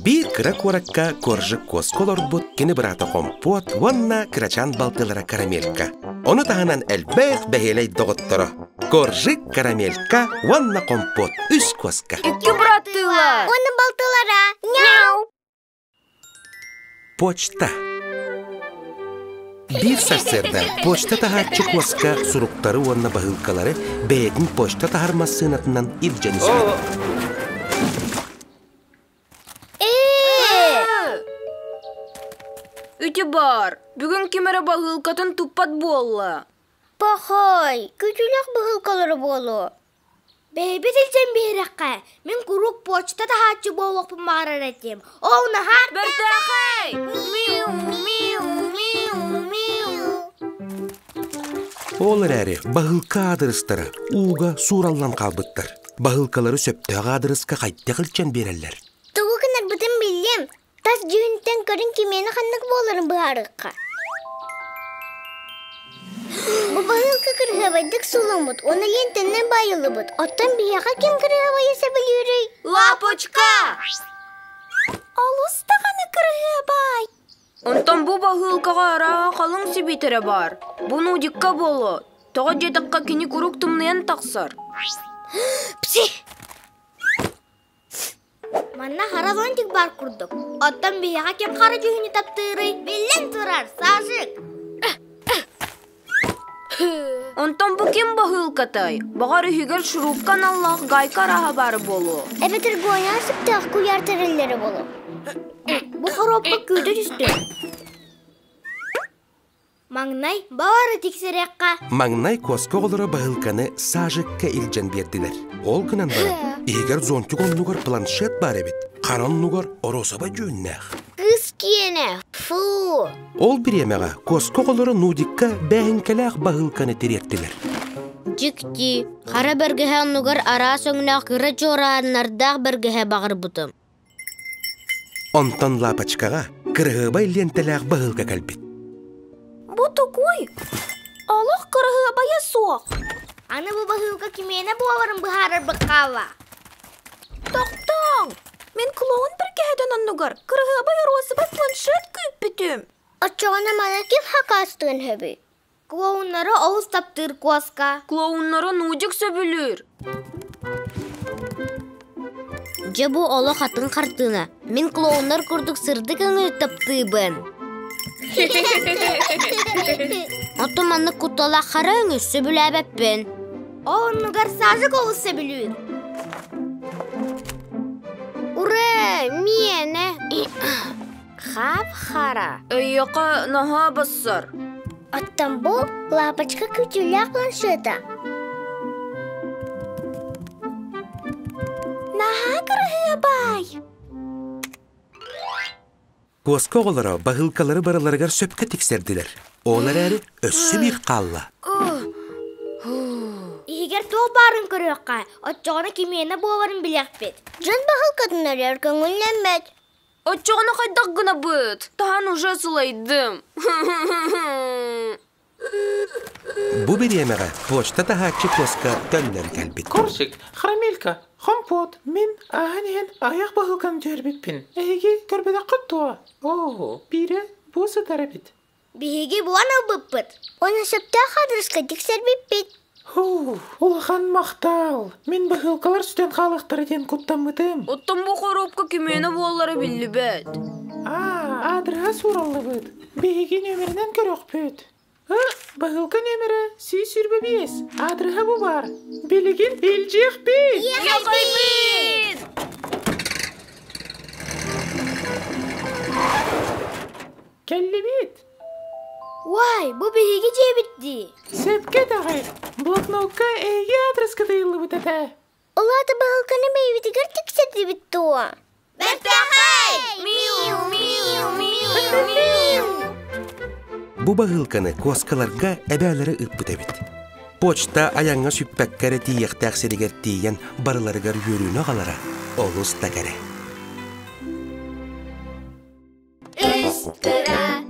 Биир кыра куоракка Коржик куоска олорбут кини быраата Хомпуот уонна кырачаан балтылара Карамелька. Ону таһынан элбэх бэһиэлэй доҕотторо Коржик, Карамелька уонна Хомпуот үс куоска. Икки быраттыылар. Уонна балтылара. Няу! Почта. Биир сарсыарда почта таһааччы куоска суруктары уонна баһыылкалары бэйэтин почта таһар массыынатынан илдьэн испит. Үтү баар, бүгүн ким эрэ баһыылкатын туппат буолла. Пахай, күтүлэх баһыылкалара буолуо. Бэйэбит илдьэн биэрэххэ, мин куруук почта таһааччы буолуохпун баҕарар этим. Ол наһаа Бэртээхэй! Миу, миу, миу, миу. Ол эрээри баһыылка аадырыстара ууга суураллан хаалбыттар. Баһыылкалары сөптөөх аадырыска хайдах илдьэн биэрэллэр? Тугу гынарбытын биллим. Тас дьүһүнтэн көрүн кимиэнэ ханнык буоларын быһаарыахха. Бу баһыылка кырыһыабайдык сууламмыт уонна лиэнтэннэн баайыллыбыт. Оттон биһиэхэ ким кырыһыабайы сөбүлүүрүй? Лапочка! Олус даҕаны кырыһыабай! Онтон бу баһыылкаҕа арааһа халыҥ сибиитэрэ баар. Бу нудикка буолуо. Тоҕо диэтэххэ кини куруук тымныйан тахсар. Пси! Манна хара зонтик баар курдук. Оттон биһиэхэ ким хара дьүһүнү таптыырый? Биллэн турар, Сажик! Онтон бу ким баһыылкатай? Баҕар үһүгэр шурупка аналлаах гайка арааһа баара буолуо. Эбэтэр гуонян сыптаах куйаар тэриллэрэ буолуо. Бу хоруопка күүтэ түстүм. Маҥнай баары тиксэриэххэ. Маҥнай куоска оҕолоро баһыылканы Сажикка илдьэн биэрдилэр. Ол гынан баран, иһигэр зонтик оннугар планшет баар эбит, хара оннугар оруосаба дьүһүннээх. Кыыс киэнэ, фу! Ол бириэмэҕэ куоска оҕолоро Нудикка бээһиҥкэлээх баһыылканы тириэртилэр. Дьикти, хара бэргэһэ оннугар араас өҥнөөх кыра чуорааннардаах бэргэһэ баҕарбытым. Онтон лапочкаҕа кыраһыабай лиэнтэлээх баһыылка кэлбит. Бу тугуй? Олох кыраһыабайа суох. Аны бу баһыылка кимиэнэ буоларын быһаарарбыт хаалла. Тохтооҥ! Мин клоун бэргэһэтин оннугар кыраһыабай оруосубай планшет күүппүтүм. Оччоҕуна маны ким хакаастыан сөбүй? Клоуннары олус таптыыр куоска. Клоуннары Нудик сөбүлүүр. Дьэ бу олох атын хартыына. Мин клоуннар курдук сырдык өҥү таптыыбын. Оттон маннык кутталаах хара өҥү сөбүлээбэппин. Ол оннугар Сажик олус сөбүлүүр. Ура! Миэнэ! Хап-хара. Эйиэхэ наһаа бассар. Оттон бу лапочка күүтүүлээх планшета. Наһаа кыраһыабай! Куоска оҕолоро баһыылкалары барыларыгар сөпкө тиксэрдилэр. Ол эрээри өссө биир хаалла. Иһигэр туох баарын көрүөххэ, оччоҕуна кимиэнэ буоларын билиэхпит. Дьон баһыылкатын өрөр көҥүллэммэт. Оччоҕуна хайдах гынабыт? Таһан уже сылайдым. Бу бириэмэҕэ почта таһааччы куоска төннөн кэлбит. Коржик, Храмилька, Хомпуот, мин ааһан иһэн аҕыйах баһыылканы түһэрбиппин. Эһиги көрбөтөххүт дуо? Оо, биирэ бу сытар эбит. Биһиги булан ылбыппыт. Уонна сөптөөх аадырыска тиксэрбиппит. Һуу, улахан махтал! Мин баһыылкалар сүтэн хаалыахтара диэн куттаммытым. Оттон бу хоруопка кимиэнэ буоллара биллибэт. Аа, аадырыһа суураллыбыт. Биһиги нүөмэринэн көрүөхпүт. Ы, баһыылка нүөмэрэ 125. Аадырыһа бу баар. Билигин илдьиэхпит! Иэхэйбит! Кэллибит! Уай, бу биһиги дьиэбит дии. Сөпкө этэҕит. Блокнокка эһиги аадырыска ыйыллыбыт этэ. Ол аата баһылканы бэйэбитигэр тиксэрдибит дуо? Бэртээхэй! Миу, миу, миу, миу. Бу баһыылканы куоскаларга эбээлэрэ ыыппыт эбит. Почта айаҥҥа сүппэккэ эрэ тиийиэхтээх сиригэр тиийэн барыларыгар үөрүүнү аҕалара олус да кэрэ. Үс кыра.